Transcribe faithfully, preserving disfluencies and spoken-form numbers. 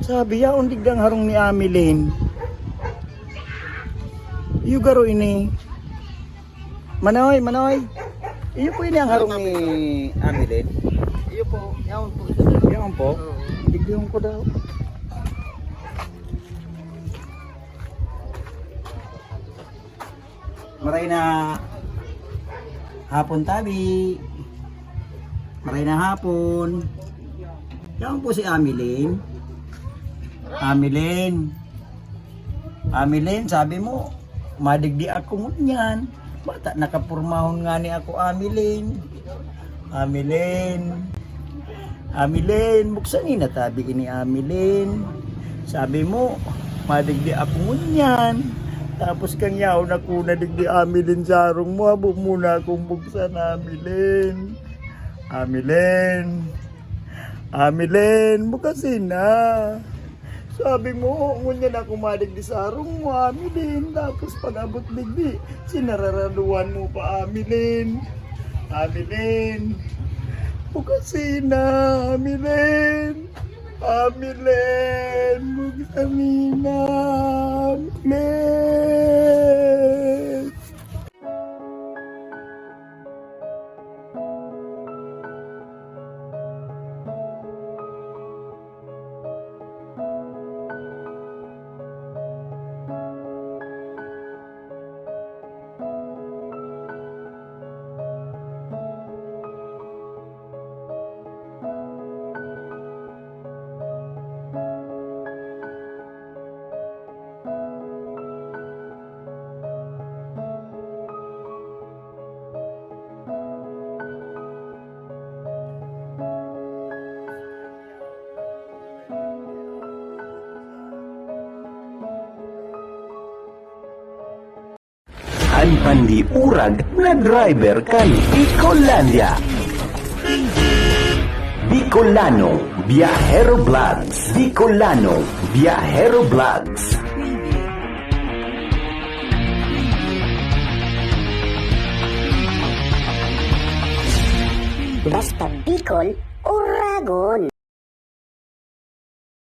Sabi, yaon digdi ang harong ni Ameline. Iyo garo ini. Manoy, Manoy. Iyo po ini ang harong ni Ameline. Iyo po, yaon po. Yaon po? Oo. Digdi ko daw. Maray na hapon, tabi. Maray na hapon. Yaon po si Ameline. Ameline. Ameline, sabi mo, madigdi ako ngunyan. Bata, nakapormahon ngani ako, Ameline. Ameline. Ameline, buksan ni natabi ini, Ameline. Sabi mo, madigdi ako ngunyan. Tapos kan yaon ako na digdi, Ameline, sa harong mo, habo mo na akong buksan, Ameline. Ameline. Ameline, bukasin na. Sabi mo, ngunyan ako madigdi sa harong mo, Ameline. Tapos pag-abot digdi, sinararaduan mo pa, Ameline. Ameline. Bukasin na, Ameline. Ameline. Bukasin na, Ameline. An pandiurag na driver kan Bicolandia. Bicolano Viajero Vlogs. Bicolano Viajero Vlogs. Basta Bicol, Oragon.